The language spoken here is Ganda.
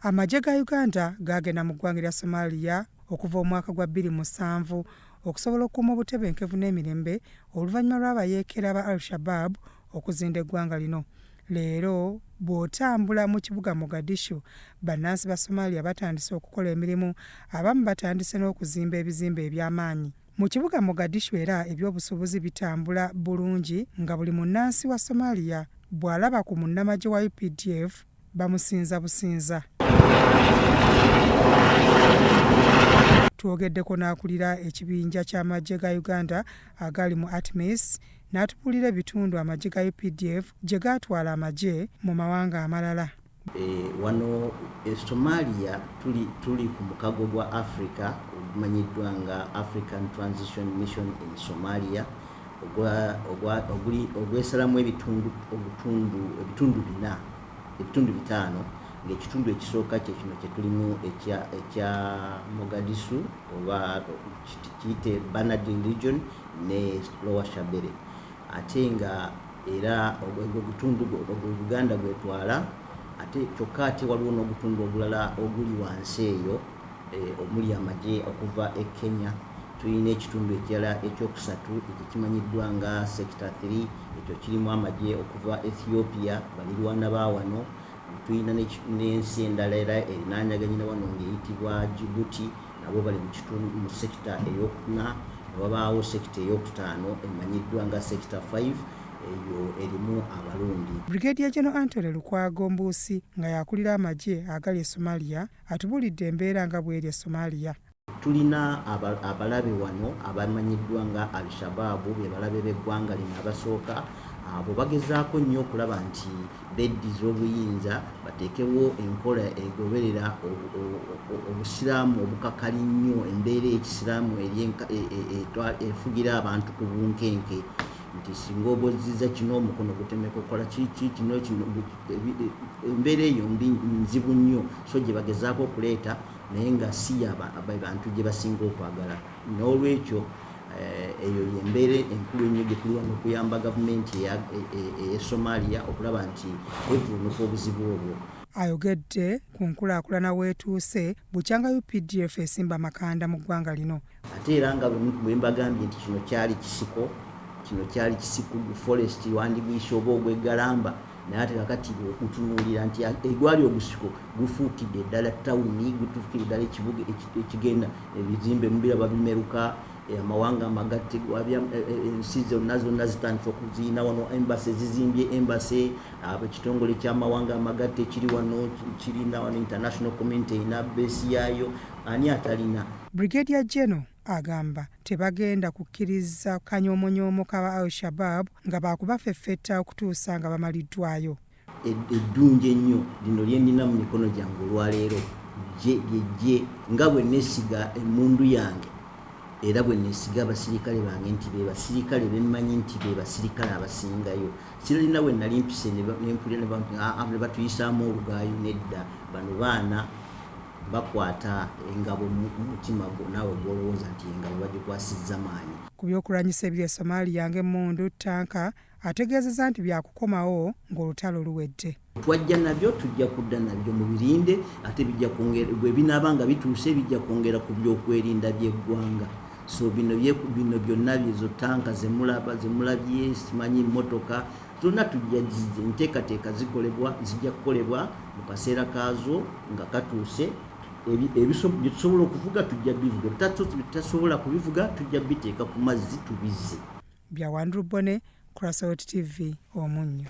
Amagye ga Uganda gaagenda mu ggwanga erya Somalia okuva omwaka gwa 2007 okusobola okukuuma obutebenkevu n'emirembe oluvannyuma lw'abayeekera ba Al-Shabaab okuzinda eggwanga lino. Leero bw'otambula mu kibuga Mogadishu, bannansi ba Somalia batandise okukola emirimu, abamu batandise n'okuzimba ebizimbe eby'amaanyi. Mu kibuga Mogadishu era ebyobusuubuzi bitambula bulungi nga buli munnansi wa Somalia bw'alaba ku munnamagye wa updf bamusinza businza. Twogeddeko n'akulira ekibinja ky'amagye ga Uganda agali mu ATMIS n'atubuulira ebitundu amagye ga updf gye gaatwala amagye mu mawanga amalala. Wano e Somalia tuli ku mukago gwa Africa ogumanyiddwa nga African Transition Mission in Somalia ogwesalamu ebitundu bina, ebitundu bitaano, ng'ekitundu ekisooka kye kino kye tulimu ekya Mogadishu oba kiyite Banadir region ne Lower Shabelle, ate nga era ogwo gutundu Uganda gwetwala. Ate kyokka ate waliwo n'ogutundu ogulala oguli wansi eyo omuli amagye okuva e Kenya. Tulina ekitundu ekirala ekyokusatu ekyo kimanyiddwa nga Sector 3, ekyo kirimu amagye okuva Ethiopia, balirwana ba wano. Tulina n'ensi endala era erinaanyaganye wano ng'eyitibwa Djibouti, nabo bali mu sector eyokuna. Wabaawo sector eyokutaano emanyiddwa nga Sector 5, eyo erimu Abarundi. Brigadier General Anthony Lukwago Mbuusi nga yakulira amagye agali e Somalia atubuulidde embeera nga bw'eri e Somalia. Tulina abalabe wano abamanyiddwa nga Al-Shabaabu, be balabe b'eggwanga lino abasooka. Abo bagezaako nnyo okulaba nti beddiza obuyinza, bateekewo enkola egoberera obusiraamu obukakali nnyo, embeera ey'ekisiraamu efugira abantu ku bunkenke, nti singa oba ozizza kino omukono gutemeka, okola kiki kino kino. Embeera eyo mbi, nzibu nnyo, so gye bagezaako okuleeta, naye nga si bantu gye basinga okwagala. N'olwekyo eyo yembeera enkulu ennyo gye tuli wano okuyamba gavumenti ey'e Somalia okulaba nti evuunuka obuzibu obwo. Ayogedde ku nkulaakulana weetuuse bukyanga UPDF esimba amakanda mu ggwanga lino. Ate era nga bwe mbagambye nti kino kyali kisiko, kino kyali kisiku, forest wandiguyise oba ogw'eggalamba, naye ate kakati okutunuulira nti egwali ogusiko gufuukidde ddala tawuni, gutuukidde ddala ekibuga ekigenda, ebizimbe mubiraba bimeruka, amawanga amagatte, ensi zonna zonna zitandise okuziina wano embassy, zizimbye embassy. Ekitongole ky'amawanga amagatte kiri wano, kirina wano, international community erina base yaayo, ani atalina? Brigadier General agamba tebagenda kukkiriza kanyoomonyoomo ka Al-Shabaab nga baakubafeffetta okutuusa nga bamaliddwayo. Eddungi ennyo lino lyendina mu mikono gyange olwaleero lyejje nga bwe nesiga emmundu yange, era bwe nesiga abasirikale bange nti be basirikale bemmanyi nti be basirikale abasingayo. Sirina we nali mpise nempulira ne batuyisaamu olugaayo. Nedda, bano baana bakwata engabo mu mutima gwo, naawe gwolowooza nti engabo bagikwasizza maanyi. Ku by'okulwanyisa ebiri e Somalia ng'emmundu, ttanka, ategeezezza nti byakukomawo ng'olutalo luwedde. Twajja nabyo, tujja kudda nabyo, mubirinde. Ate bijja kwongera, bwe binaaba nga bituuse, bijja kwongera ku byokwerinda by'eggwanga. So bino byonna byezo tanka zemulaba, zemulabye, simanyi motoka zonna, tujja enteekateeka zikolebwa, zijja kukolebwa mu kaseera kaazo nga katuuse. Byetusobola okuvuga tujja bivuga, bitasobola kubivuga tujja biteeka ku mazzi tubizze. Bya Wandru Bone, Crossroad TV, Omunnyo.